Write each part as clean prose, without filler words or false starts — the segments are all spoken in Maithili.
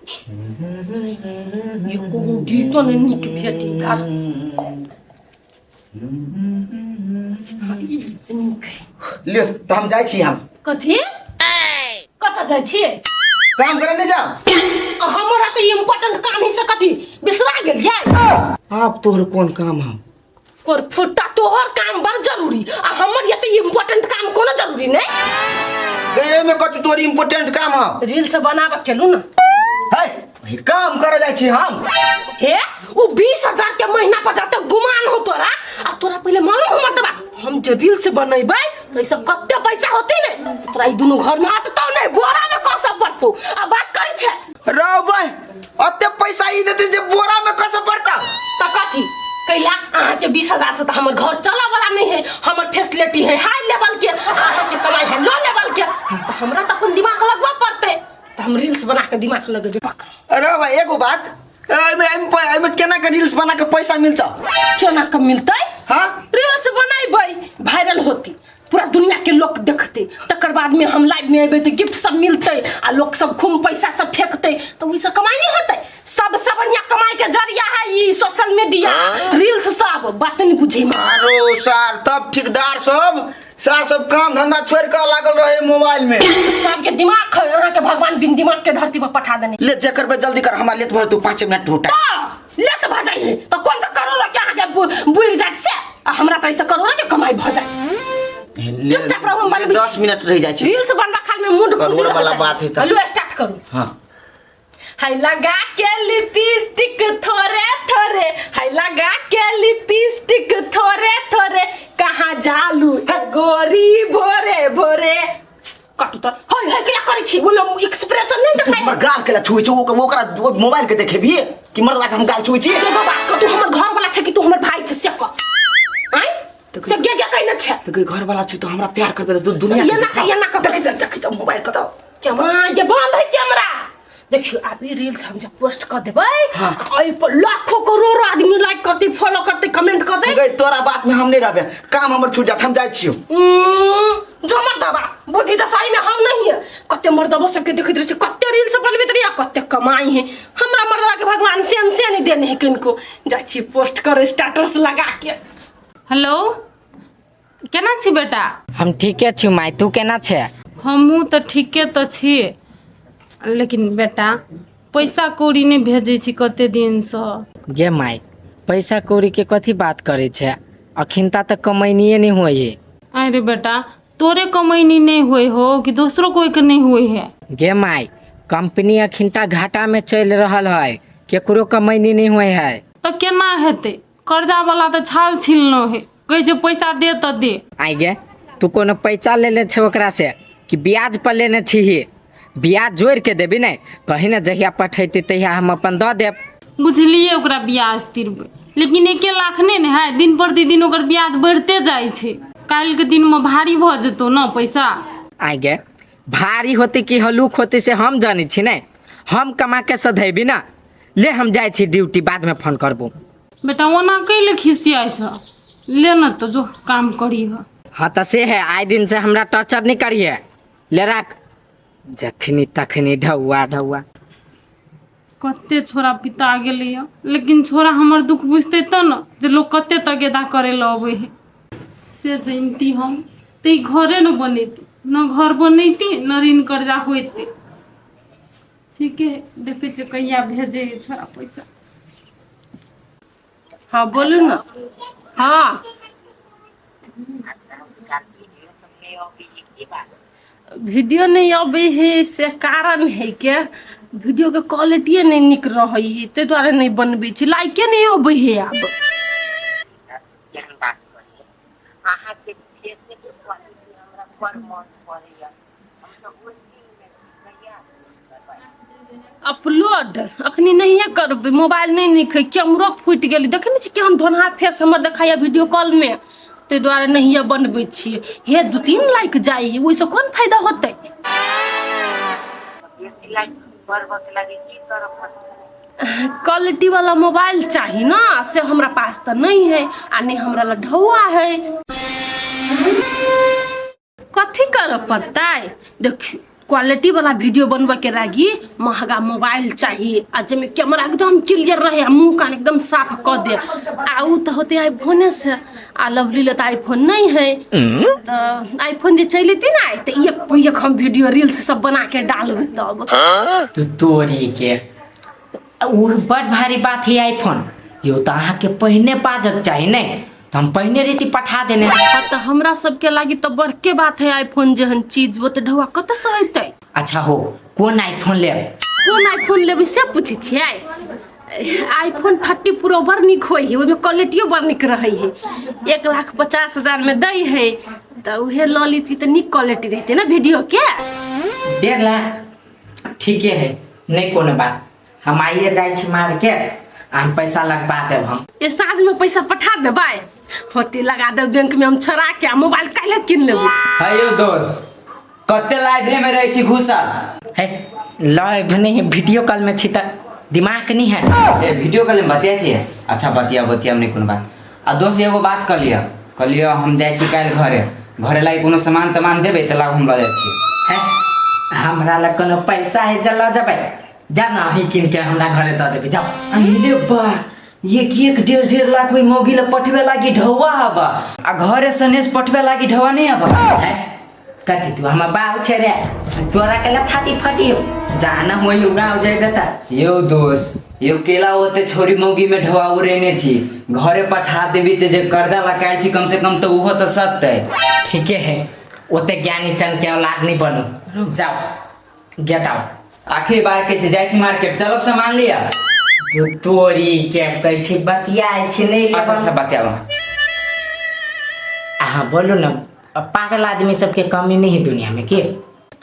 ये कोनो गीतो नहि नीक भेटी घर। हाँ, ई नीक है। लियो तऽ हम जाइ छी हम। कथी, कतऽ जाइ छियै? काम करे नहीं जाओ। आ हमरा तऽ इम्पोर्टेंट काम ही से कथी बिसरा गेलियै? आब तोहर कोन काम है? कोर फुट्टा, तोहर काम बड़ जरूरी आ हमर ये तऽ इम्पोर्टेंट काम कोनो जरूरी नहीं। गए में कथी तोहर इम्पोर्टेंट काम है? रील्स बनाबऽ चलू ना। है काम करे जाइ छी हम। हे, वो 20,000 के महीना पर जाते गुमान हो तोरा, आ तोरा पहले मालूम हो मर्दबा, हम जे रील्स बनेबै तो ई सब कते पैसा होते ने, तोरा ई दुनू घर में अटतौ नहीं, बोरा में कसब पड़तौ। आ बात करै छै। रौ बे, अते पैसा ई देते जे बोरा में कसब पड़ता? त कथी कैला, अहाँ के 20,000 से तो हमर घर चला वाला नहीं है। हमर फैसिलिटी है हाई लेवल के, अहाँ के कमाई है लो लेवल के, तो हमरा तो अपन दिमाग लगवा पड़ते, तो हम रील्स बना के दिमाग लगेबे पक्का। अरे भाई, एगो बात, एहिमे एहिमे एहिमे केना के रील्स बना के पैसा मिलता? केना के मिलतै? हाँ। रील्स बनेबै, वायरल होती, पूरा दुनिया के लोग देखते, तकर बाद में हम लाइव में अबे तो गिफ्ट सब मिलते आ लोग सब खूब पैसा सब फेंकते, तो ओइसे कमाई नहीं होते। सबसे बढ़िया कमाई के जरिया है ई सोशल मीडिया, रील्स सब। बात नहीं बुझे में। आरो सर, तब ठेकेदार सब सार सब काम धंधा छोड़ के लागल रहे मोबाइल में। सबके दिमाग है, अहाँ के भगवान बिन दिमाग के धरती पर पठा देने। ले जे करबे जल्दी कर, हमरा लेट भऽ जेतौ, 5 मिनट होता। तो लेट भऽ जाइ तो कौन सा करोड़ के अहाँ के बुरि जात से, आ हमरा तऽ ऐसे करोड़ के कमाई भऽ जाए। चुपचाप रहू, हम बनबै। 10 मिनट रह जाइ छै। रील्स बनबा खाल में मूड खुशी करोड़ वाला रहत। बात है तऽ। हेलो, स्टार्ट करू। हाँ। हाय लगा के लिपस्टिक थोड़े थोड़े, हाय लगा के लिपस्टिक थोड़े थोड़े, कहाँ जालू ए गोरी भोरे भोरे। कटू तऽ हाय हाय क्या करै छी? बोलो, एक्सप्रेशन नहीं तू देखाइ। हमर गाल के छुए छौ, ओकरा ओ मोबाइल के देखेबी कि मर्दा के हम गाल छुए छी? एगो बात कह, तू हमर घर वाला छै कि तू हमर भाई छै से कह। आँय से गे गे कहने छै। तऽ घर वाला छु तऽ हमरा प्यार करबे तऽ दुनिया के एना कह, एना कह। देखै तऽ, देखै तऽ मोबाइल कतौ। केमा जे बंद है कैमरा। देखियो, आब ई रील्स हम जे पोस्ट कर देबै, एहि पर लाखों करोड़ों आदमी लाइक करते, फॉलो करते, कमेंट करते। गई, तोरा बात में हम नहीं रहबे, काम हमर छूट जात, हम जाइ छियौ। जो मर्दबा बुद्धि तऽ सही में हम नहीं है। कते मर्दबो सबके देखैत रहै छी, कते रील्स बनबैत रही आ कते कमाई है। हमरा मर्दबा के भगवान सेन से नहीं देने है किनको। जाइ छी पोस्ट कर स्टेटस लगा के। हेलो, केना छी बेटा? हम ठीके छी माय, तू केना छे? हमहूँ तऽ ठीके तऽ छी, लेकिन बेटा पैसा कौड़ी नहि भेजै छी कते दिनसँ। गे माय, पैसा कौड़ी के कथी बात करै छे? अखिनता तऽ कमैनिये नहि होइ है। अरे बेटा, तोरे कमैनी नहि होइ हो कि दोसरो कोई के नहि होइ है? गे माय, कंपनी अखिनता घाटा में चलि रहल है, केकरो कमैनी नहि होइ है। तऽ केना हेतै? कर्जा वाला तऽ छाल छिलनो है, कहै छै पैसा दे तऽ दे। आइ गे, तू कोनो पैसा लेने छे ओकरा से कि ब्याज पर लेने छीही? ब्याज जोड़ि के देबी ने? कही ने, जहिया पठेती तहिया हम अपन दऽ देब। बुझलियै ओकरा ब्याज तिरबै, लेकिन 1 लाख नहि ने है, दिन प्रतिदिन ओकर ब्याज बढ़िते जाइ छै, काल्हिके दिनमे भारी भऽ जेतौ ने पैसा। आइ गे, भारी होती कि हलुक होती से हम जानै छी ने, हम कमा के सधेबी ना। ले, हम जाइ छी ड्यूटी, बादमे फोन करबो। बेटा, ओना कैले खिसियाइ छ? ले न तऽ जो काम करी ह। हाँ तऽ से है, आइ दिन से हमरा टॉर्चर नहीं करिए। ले राख, जखनी तखनी ढौआ ढौआ। कते छोरा पिता गेलैया, लेकिन छोरा हमर दुख बुझतै तऽ ने जे लोग कते तगेदा करै लए अबै है, से जनिती हम तऽ ई घरे ने बनैती न, घर बनैती न, ऋण कर्जा होइतै। ठीके है, देखै छियै कहिया भेजै है छोरा पैसा। हाँ, बोलू ना। हाँ, वीडियो नहीं अबै है से कारण है के वीडियो के क्वालिटी नहीं नीक रहै है, ताहि दुआरे नहीं बनबै छी, लाइके नहीं अबै है आब। केहन बात करियै अहाँके फेसेके क्वालिटी हमरा बड़ मन पड़ैया, हम तऽ वेटिंगमे छी, कहिया अपलोड करबै? अपलोड अखनी नहिए करबै, मोबाइल नहि नीक है, कैमरो फूटि गेलै। देखै नहि छी केहन धोनहा फेस हमर देखाइए वीडियो कॉलमे? ताहि दुआरे नहिए बनबै छियै। हे, 2-3 लाइक जाइ है, ओहिसँ कोन फायदा होतै? बेसी लाइक बढ़बऽके लागी की करऽ पड़तै? क्वालिटी वाला मोबाइल चाही ना, से हमरा पास तऽ नहि है आ नहि हमरा लग ढौआ है। कथी करऽ पड़तै? देखियौ, क्वालिटी वाला वीडियो बनबे के लागी महंगा मोबाइल चाहिए आ जेमे कैमरा एकदम क्लियर रहे आ मुंह कान एकदम साफ क दे। आ उ तऽ होते आईफोने से, आ लवली ले तऽ आईफोन नहीं है, तऽ आईफोन जे चलि एती ना तऽ एक पे एक हम वीडियो रील्स सब बना के डालबै तब। तू तोरी के ओ बड़ भारी बात है आईफोन यो तऽ अहाँके पहिने बाजक चाही नहि तऽ हम पहिने रहिती पठा देने। आ तऽ हमरा सबके लागी तऽ बड़के बात है आईफोन जेहन चीज, वो तऽ ढौआ कतऽ से अयतै? अच्छा हो, कोन आईफोन लेब? कोन आईफोन लेबै से पूछै छियै? आईफोन 30 प्रो बड़ नीक होइ है, ओहिमे क्वालिटियो बड़ नीक रहै है, 1,50,000 मे दै है, तऽ उहे लऽ लीती तऽ नीक क्वालिटी रहतै ने वीडियो के। 1.5 लाख ठीके है, नहि कोनो बात, हम आइए जाइ छी मार्केट आ हम पैसा लगबा देब हम। ए साँझ में पैसा पठा देबै, होती लगा देब बैंक में हम छोड़ा के आ मोबाइल काल्हि कीन लेबै। है यौ दोस्त, कते लाइवे में रहै छी घुसल? है लाइव नहीं, वीडियो कॉल में छी तऽ दिमाग नहीं है। ए वीडियो कॉल में बतिया छियै? अच्छा बतिया बतिया, नहीं कोनो बात। आ दोस्त एगो बात कहलियै कहलियै हम जाइ छी काल्हि घरे, घरे लागि कोनो सामान तमान देबै तऽ लाउ हम लऽ जाइ छी। है हमरा लग कोनो पैसा है जे लऽ जेबै? जा ना अहीं कीन के हमरा घरे दऽ देबै, जाओ। अरे बा, एक एक डेढ़ डेढ़ लाख ओहि मौगी लए पठबै लागी ढौआ हबा आ घरे सनेस पठबै लागी ढौआ नहीं हबा। है कथी तू हमर बाप छे रे? तोरा के ला छाती फटियो जाना होई गाँव जेबे तऽ। यौ दोस्त यौ, केला ओते छोरी मौगी में ढौआ उड़ेने छी, घरे पठा देबी तऽ जे कर्जा लगायल छी कम से कम तऽ ओहो तऽ सत्तै। ठीके है, ओते ज्ञानी चंद के औलाद नहीं बनू, जाओ गेट आउट। आखिरी बार के छी, जाइ छी मार्केट, चलब सामान लिया। तू तोरी के कहै छी बतियाइ छी नहीं। अच्छा अच्छा, बतियाबो। अहाँ बोलू ने, पागल आदमी सबके कमी नहीं है दुनिया में के?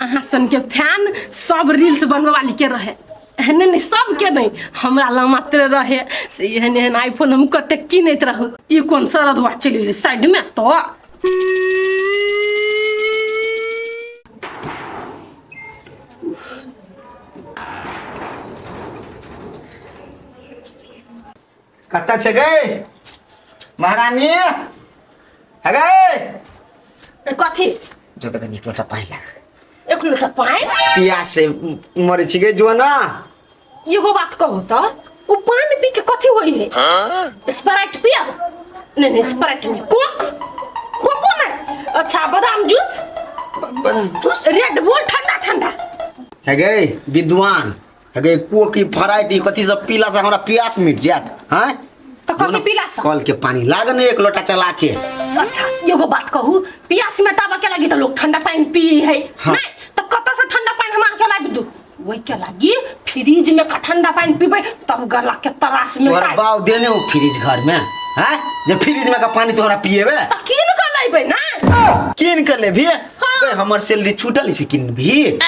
अहाँ सन के फैन सब रील्स बनबै वाली के रहे, एहने नहीं सबके नहीं, हमरा लग मात्र रहे से एहन एहन आईफोन हम कतेक कीनैत रहू। ई कोन सरद हुआ चलि गेलै साइड में तो। कतऽ छै गै महारानी? हे गै। ए, कथी? जो तऽ कनि एक लोटा पानि लाग। एक लोटा पानि? पियास से मरै छी गै, जो ना। एगो बात कहू तऽ ओ पानि पी के कथी होइ है? स्प्राइट पियब? नहीं नहीं, स्प्राइट नहीं, कोक, कोको नहीं, अच्छा बादाम जूस। बादाम जूस, रेड बुल, ठंडा ठंडा। हे गै विद्वान, हे गै, कोक ई फ्राइट ई कथी सब पीला से हमरा प्यास मिट जायत? हाँ। तऽ कथी पीला से? कल के पानी लाग ने एक लोटा चला के। अच्छा एगो बात कहू, प्यास मिटाबऽ के लागी तऽ लोग ठंडा पानि पिए है। हाँ। नहीं तऽ कतऽ से ठंडा पानि हम अहाँके लाबि दू? ओहि के लागी फ्रिज में का ठंडा पानि पीबै तब गला के तरास तोहर मिटाइ। बाप देने हो फ्रिज घर में? हैं जे फ्रिज में का पानी तोहरा पिएबे? तऽ कीन कऽ लेबै ना। कीन के लेबही? गै, हमर सैलरी छूटल छै, किनबही?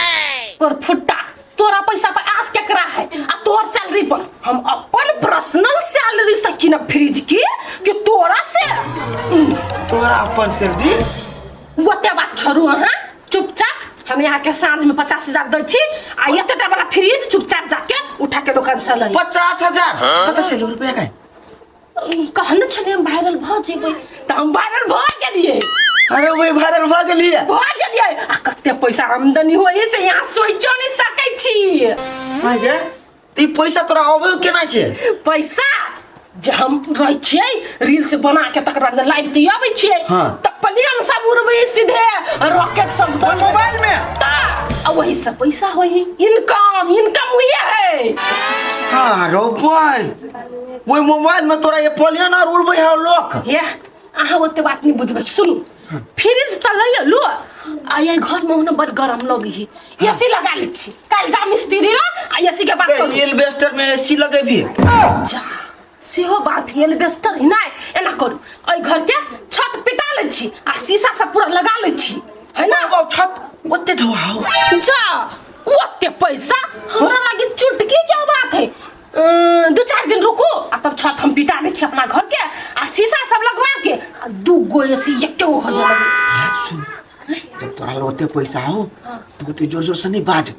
तोर फुट्टा, तोरा पैसा पर आस केकरा है? आ तोहर सैलरी पर हम अपन पर्सनल सैलरी से कीनब फ्रिज की कि तोरा से? तोरा अपन सैलरी? ओते बात छोड़ू, अहाँ चुपचाप हम यहाँ के साँझ में 50,000 दै छी आ एतेटा वाला फ्रिज चुपचाप जाके उठा के दुकान से लई। 50,000 कतऽ से रुपया गए? कहने छलियै हम वायरल भऽ जेबै तऽ हम वायरल भऽ गेलियै। अरे वही वायरल भऽ गेलियै? भऽ गेलियै, आ कते पैसा आमदनी होइ से यहाँ सोचो नहि सकै छी। आँय गे, तऽ ई पैसा तोरा अबै केना के? पैसा जे हम रहै छियै रील्स बना के तकर बाद लाइव तऽ अबै छियै। हाँ। तऽ प्लेन सब उड़बै सीधे, रॉकेट सब ओहि मोबाइल में? तऽ आ वही से पैसा होइ है, इनकम, इनकम वही है। हाँ रो भाई, ओहि मोबाइल में तोरा ये प्लेन आर उड़बै है लोक? हे अहाँ ओते बात नहीं बुझबै, सुनू, फ्रिज तऽ लैए लो आ ये घर में हुने बड़ गरम लगे है, एसी लगा लै छी, काल्हि जा मिस्त्री ला आ एसी के बात करू। एल्बेस्टर में एसी लगेबही? जा सेहो बात है, एल्बेस्टर ही नहीं, एना करू एहि घर के छत पिटा लै छी आ शीशा सब पूरा लगा लै छी, है ना? बाबा, छत ओते ढोआ हो? जा ओते पैसा हमरा लागी चुटकी के बात है। 2-4 दिन रुकू आ तब छत हम पिटा दै छी अपना घर के आ शीशा सब लगवा के आ 2 गो एसी एके गो घर में लगेबै। सुन, जब तोरा लग ओते पैसा हो तो ओते जोर जोर से नहीं बाज,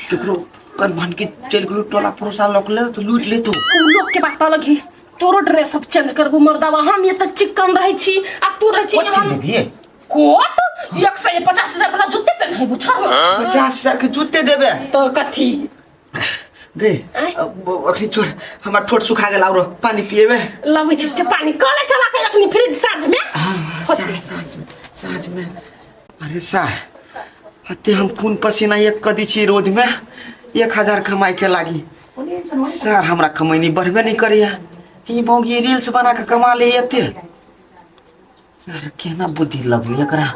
केकरो कन भान के चलि गेलू टोला पड़ोसा लग ले तो लूट लेतो। उ लोग के बात अलग है, तोरो ड्रेस सब चेंज करबू मर्दावा, हम ये तऽ चिकन रहै छी आ तू रहै छी कोट हम किन लेबिहे? कोट? 150,000 वाला जूते पहने छोड़ 50,000 के जूते देबे तो कथी गे अखनी छोड़ हमर ठोर सुखा गेल आरो पानी पिएबे लबै छी पानी कले चला के अखनी फ्रिज साँझ में साँझ में साँझ में अरे सार अते हम खून पसीना एक कदी छी रोड में 1000 कमाई के लागी सर हमरा कमैनी बढ़बे नहीं करिया ई मौगी रील्स बना के कमा ले एते अरे केना बुद्धि लगली एकरा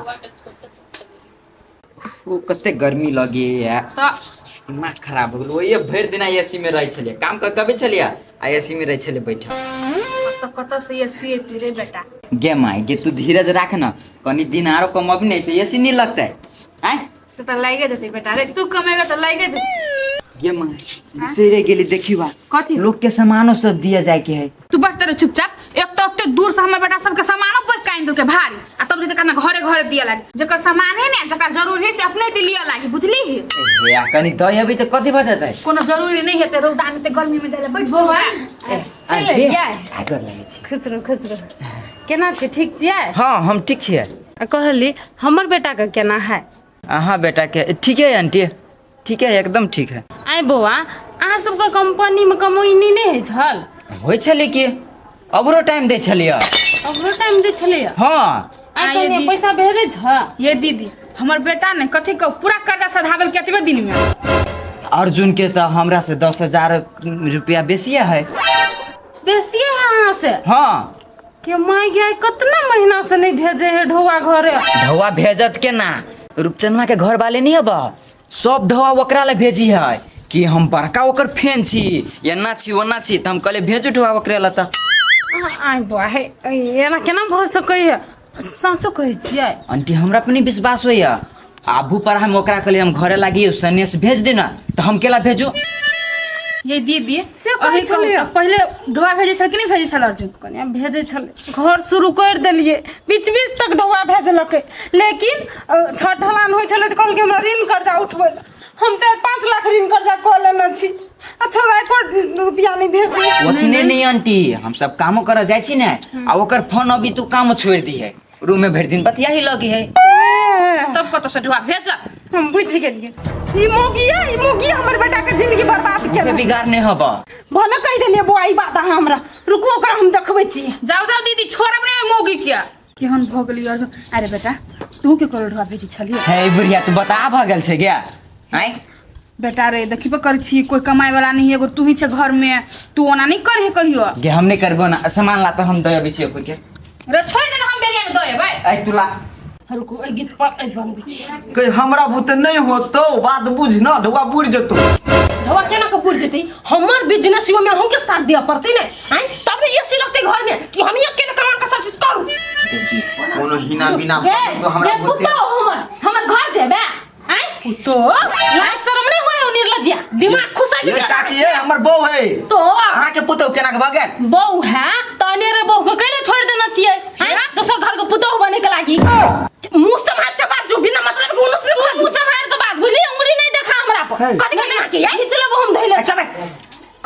ओ कते गर्मी लगैया तऽ दिमाग खराब हो गेल ओहिए भरि दिना एसी में रहै छलियै काम कऽ कभी छलियै आ एसी में रहै छलियै बैठल कतऽ कतऽ से एसी एती रे बेटा गे माय गे तू धीरज राख न कनी दिन आरो कमबी नहीं तऽ एसी नहीं लगतै आँय से तऽ लागे जेतै बेटा रे तू कमेबे तऽ लागे जेतै गे माय बिसरि गेली देखी बा कथी लोग के सामानो सब दिया जाय के है तू बैठते रह चुपचाप एक तो ओते दूर से हमर बेटा सबके सामानो पर काइन देलकै भारी आ तब जेते कहना घरे घरे दिया लागी जेकर सामान है ने जकरा जरूरी है से अपने दे लिया लागी बुझली ही हे आ कनी दही अभी तऽ कथी भऽ जेतै कोनो जरूरी नहीं हेतै रौदा में ते गर्मी में जाइले बैठ बौआ आ, चलि गे, एलियै? आ, गोर लागै छी। खुश रहू खुश रहू केना छी ठीक छियै हाँ हम ठीक छियै आ कहली हमर बेटाके केना है अहाँ बेटा के ठीक है आंटी ठीक है एकदम ठीक है आइ बौआ अहाँ सबके कंपनीमे कमैनी नहि होइ छल होइ छलै कि अबरो टाइम दै छलियै ओकरो टाइम दै छलैया हाँ आइ आइ कनिया दीदी। पैसा भेजै छ ये दीदी हमर बेटा ने कथी के पूरा कर्जा सधा देलकै एतबे दिन में अर्जुन के तऽ हमरा से 10,000 रुपया बेसिए है बेसिए है अहाँ से हाँ के माय गया कतना महीना से नहीं भेजे है ढौआ घरे ढौआ भेजत के ना रूपचनमा के घर वाले नहीं हब सब ढौआ ओकरा ले भेजी है कि हम बड़का ओकर फैन छी एना छी ओना छी तऽ हम कहले भेजू ढौआ ओकरे लए तऽ आइ बौआ हे एना केना भऽ सकैए साँचो कहै छियै आंटी हमरा पर नहीं विश्वास होइए आबू पर हम ओकरा कहलियै हम घरे लागी सनेस भेज दे ना तऽ हम केला भेजू ये दीदी से कहै अहीं कहू छलियै। तऽ पहिले ढोआ भेजै छल कि नहि भेजै छल अर्जुन कनिया भेजै छलै घर शुरू करि देलियै बीच बीच तक ढौआ भेजलकै लेकिन छठ ढलान होइ छलै तऽ कहलकै हमरा ऋण कर्जा उठबै लए हम 4-5 लाख ऋण कर्जा कऽ लेने छी आ छोड़ा एको रुपया नहि भेजै ओतने नहीं आंटी हम सब कामो करऽ जाइ छी ने आ ओकर फोन अभी तू कामो छोड़ि दी है रूम में भरि दिन बतिया ही लगी है तब कतऽ से ढोआ भेजत हम बुझि गेलियै ई मौगिया ई मौगिया हमर बेटा के जिंदगी बर्बाद केलक बिगाड़ नहीं हब भले कहि देलियै बौआ ई बात अहाँ हमरा रुकू ओकरा हम देखबै छियै जाउ जाउ दीदी छोड़ब नहि मौगी के केहन भऽ गेली अर्जुन अरे बेटा तू के करो ढोआ भेजी छलियै हे बुढ़िया तू बता भऽ गेल छै गे आँय बेटा रे देखिबे करै छी कोई कमाए वाला नहीं एगो तू ही छे घर में तू ओना नहीं करहे कहियो गे हम नहीं करबो ना सामान ला तऽ हम दऽ अबै छियै कोई के रे छोड़ दे हम बेरिया में दऽ एबै ऐ तू ला रुकू एहि गीत पर एहि बनबै छी कहीं हमरा बुते नहीं होतो बात बुझ ना ढुआ बुझ जेतो धोआ केना के बुझ जेतै हमर बिजनेस यो में अहूँ के साथ दिअ पड़तै ने आँय तब ने एसी लगतै घर में कि हम अकेले कमा के सब चीज करू कोनो हिना बिना गे तो हमरा गे बुते पुतोह हमर हमर घर जेबे आँय पुतोह लाज शरम नहीं होय हो निर्लज्जिया दिमाग खुसा ये गेल काकी ये हमर बहू है तो अहाँ के पुतोह केना के भऽ गेल बहू है तने रे बहू के कैले छोड़ देना छियै आँय दोसर घर के पुतोह बने के लागी मुंह संभाल के बात जो बिना मतलब के उनुस नहीं मुंह संभाल के बात बुझली उंगली नहीं देखा हमरा पर है। कथि कथि के यही चलब हम धैले अच्छा बे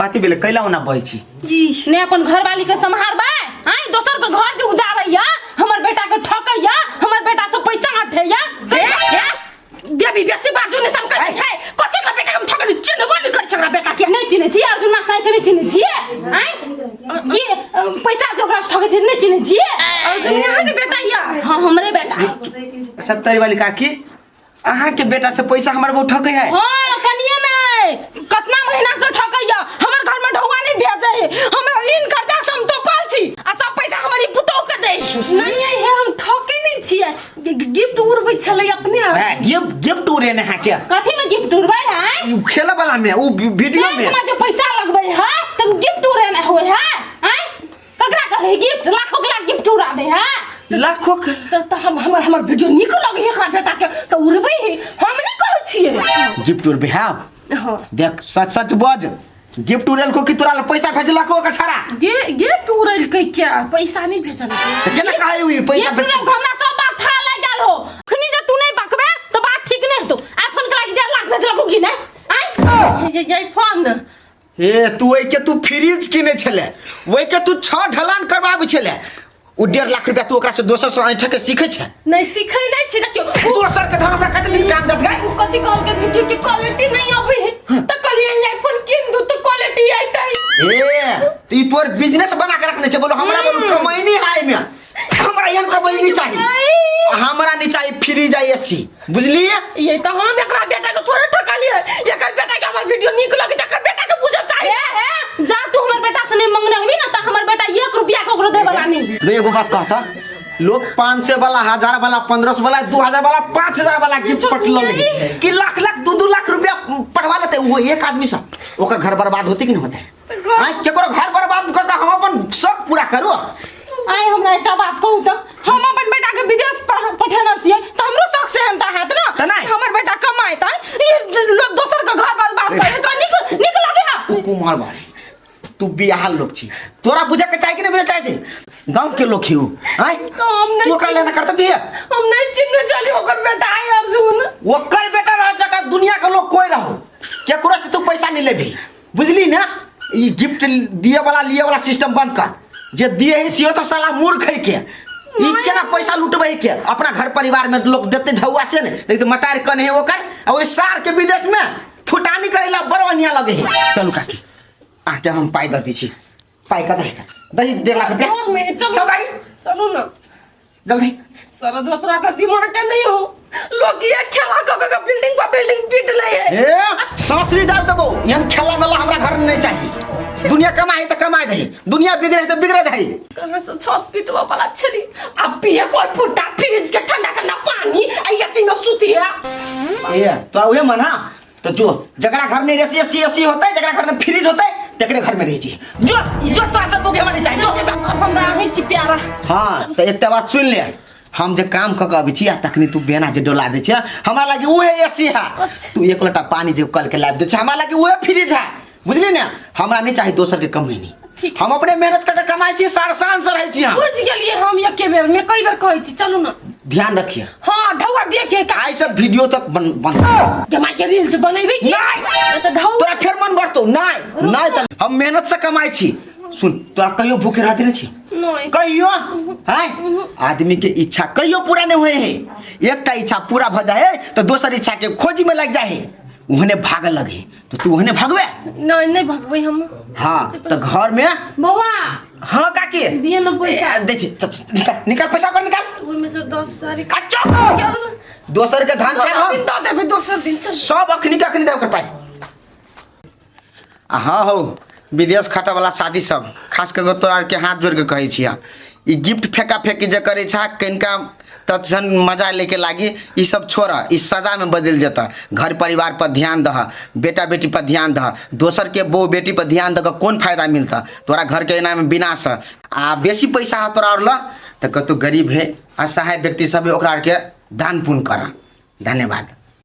कथी भेलै कैला ओना बहै छी ने अपन घरवाली के सम्हारबै आँय दोसर के घर जे उजाड़ैया हमर बेटा के ठकैया हमर बेटा से पैसा हटैया देवी बेसी बाजू ने सम कर है कथि हमरा बेटा के हम ठकली चिन्हबो नहीं करै छै हमरा बेटा के नहीं चिन्है छी अर्जुन मासाई के नहीं चिन्है छियै आँय ये पैसा जे ओकरा से ठकै छै नहीं चिन्है छियै अर्जुन यहाँ के बेटा या हाँ हमरे बेटा है सप्तरी वाली काकी अहाँ के बेटा से पैसा हमर बहु ठकै है हाँ कनिए नहीं कतना महीना से ठकैया हमर घर में ढौआ नहीं भेजै है हमरा ऋण कर्जा से हम तोपल छी आ सब पैसा हमर ई पुतोह के दै नहीं हे हम ठकै नहीं छियै गिफ्ट उड़बै छलै अपने है गिफ्ट गिफ्ट उड़ेने है के कथी में गिफ्ट उड़बै है ई खेले वाला में उ वीडियो में बैंक में जे पैसा लगबै है त गिफ्ट उड़ेने होय है आँय ककरा कहै गिफ्ट लाखों के लाख गिफ्ट उड़ा दे है लाखों के त हम हमर हमर वीडियो नीक लगे है एकरा बेटा के त उड़बै है हम नहीं कहै छियै गिफ्ट उड़बे है हाँ देख सच सच बज गिफ्ट उड़ेल को कि तोरा ला पैसा भेजलक ओकर छड़ा गे गिफ्ट उड़ेलकै क्या पैसा नहीं भेजलकै त केना कहै हुई पैसा गिफ्ट उड़ेलकै हमरा सब बात था लागि गेल हो अखनी जे तू नहीं बकबे त बात ठीक नहीं हेतौ आईफोन के लागि 1.5 लाख भेजलको कि नहीं आइ ये ये फोन हे तू ओहि के तू फ्रिज किने छले ओहि के तू छह ढलान करबाबै छले ओ 1.5 लाख रुपया तू ओकरा से दोसर से ऐंठे के सीखै छै? नहीं, सीखे नहीं छी। देखियो, दोसर के धन हमरा कते दिन काम देत गई? उ कथी कहलकै, वीडियो के क्वालिटी नहीं अबै है, तऽ कहलियै आईफोन कीन दू तऽ क्वालिटी अयतै। ए, त ई तोर बिजनेस बना के रखने छै। बोलो हमरा, बोलो कमैनी है में हमरा एहन कमैनी चाही? हमरा नहीं चाहिए फ्रिज आ एसी, बुझलिए? ये तऽ हम एकरा बेटा के थोड़े ठकलियै। एकर बेटा के हमर वीडियो नीक लगे, एकर बेटा के बुझऽ चाही। ए, जा, तू हमर बेटा से नहीं मंगने हबी ना तऽ हमर बेटा 1 रुपया ककरो देबे वाला नहीं। दे, एगो बात कहता, लोग 500 वाला, 1000 वाला, 1500 वाला, 2000 वाला, 5000 वाला गिफ्ट पठल लगे कि लाख लाख, 2-2 लाख रुपया पठवा लेते वो एक आदमी से, ओकर घर बर्बाद होते कि नहीं होते? आय, केकरो घर बर्बाद कर के हम अपन शौक पूरा करू? आइ हमरा एकटा बात कहू तऽ, हम अपन बेटा के विदेश पठेने छियै तऽ हमरो शौक सेहनता हैत ने? तऽ नहि। हमर बेटा कमाइत है, ई लोग दोसर के घर बर्बाद करे तऽ नीक नीक लगे है? तू कुमार बाड़ी, तू बियाहल लोग छी, तोरा बुझे के चाही कि नहीं बुझे चाहे छै? गांव के लोग ही आय। तो हम नहीं तू ओकरा लेना करते है? हम नहीं चिन्हने चली ओकर बेटा है अर्जुन। ओकर बेटा रह जगह दुनिया के लोग कोई रहो, केकरो से तू पैसा नहीं लेबी, बुझली ना? ई गिफ्ट दिए वाला लिए वाला सिस्टम बंद कर। जे दिए है सियो तो साला मूर्ख है के ई केना पैसा लुटबै के अपना घर परिवार में लोग देते ढौआ से ने। देख तो मतार कन है ओकर आ ओइ सार के विदेश में फुटानी करेला बड़ बढ़िया लगे है। चलू काकी, आके हम पाई दऽ दै छी। पाई कतऽ है? दही 1.5 लाख रुपया। घर में है, चलो। चल दही। चलू ना। जल्दी। शरद, तोरा का दिमाग के नहीं हो। लोग ये खेला क के बिल्डिंग पर बिल्डिंग पीट ले है। ए, सासरी दाब देबो। एहन खेला मेला हमरा घर में नहीं चाहिए। दुनिया कमाए तो कमाए दही, दुनिया बिगड़े तो बिगड़े दही। कहाँ से छत पीटवा वाला छली, अब पिए कोई फुटा फ्रिज के ठंडा ठंडा पानी आ एसी में सुती है। ए, तोरा उहे मन हा तो जो जकरा घर में एसी एसी एसी होता है, जकरा घर में फ्रिज होता है, तकरे घर में रही छी। जो जो, तोरा सब मुखे नहीं चाहिए, जो। अब हमरा अहीं छी प्यारा। हाँ, तो एकटा बात सुन ले, हम जे काम कऽ के अबै छी आ तखनी तू बेना जे डोला दै छै, हमरा लागे उहे एसी है। तू एक लोटा पानी जे कल के लाबि दै छै, हमरा लागे उहे फ्रिज है, बुझली ने? हमरा नहीं चाही दोसर के कमैनी। ठीक। हम अपने मेहनत कऽ के कमाइ छी, सार शान से रहै छी हम। बुझ गेलियै हम, एके बेर में कई बेर कहै छी। चलू ना। ध्यान रखिए। हाँ, ढौआ देखे का। आइ सब वीडियो तक बंद बंद। जमा के रील्स बनेबै की? नहीं। तऽ ढौआ तोरा फेर मन बढ़तौ। नहीं नहीं, तऽ हम मेहनत से कमाइ छी। सुन, तोरा कहियो भूखे रहते नहीं छी? नहीं। कहियो हैं? आदमी के इच्छा कहियो पूरा नहीं हुए है। एकटा इच्छा पूरा भ जाए तो दोसर इच्छा के खोजी में लग जाए, ओहने भागल लगे, तो तू ओहने भागबे? नहीं, नहीं भगबै हम। हाँ, तो घर में बौआ। हाँ काकी। दिए न पैसा। ए, दै छी। चल, चल, निकाल निकाल पैसा कर, निकाल। ओहिमे से 10 तारीख अच्छा, दोसर के धान खाएब दोसर दिन हम? दऽ देबै, दोसर दिन, चल। सब अखनी के अखनी दे ओकर पाइ। आ हाँ हौ, विदेश खटा वाला शादी सब, खास कर तोरा आरके हाथ जोड़ के कहै छियै, ई गिफ्ट फेंका फेंकी जे करै छा कनिका तत्क्षण मजा लेके लागी, ई सब छोड़। ई सजा में बदलि जेतऽ। घर परिवार पर ध्यान दह, बेटा बेटी पर ध्यान दह। दोसर के बहु बेटी पर ध्यान दऽ कऽ कोन फायदा मिलतऽ तोरा? घर के एना में विनाश ह। आ बेसी पैसा ह तोरा आओर लऽ तऽ कतहु गरीब है, असहाय व्यक्ति सब है, ओकरा आरके दान पुण्य कर। धन्यवाद।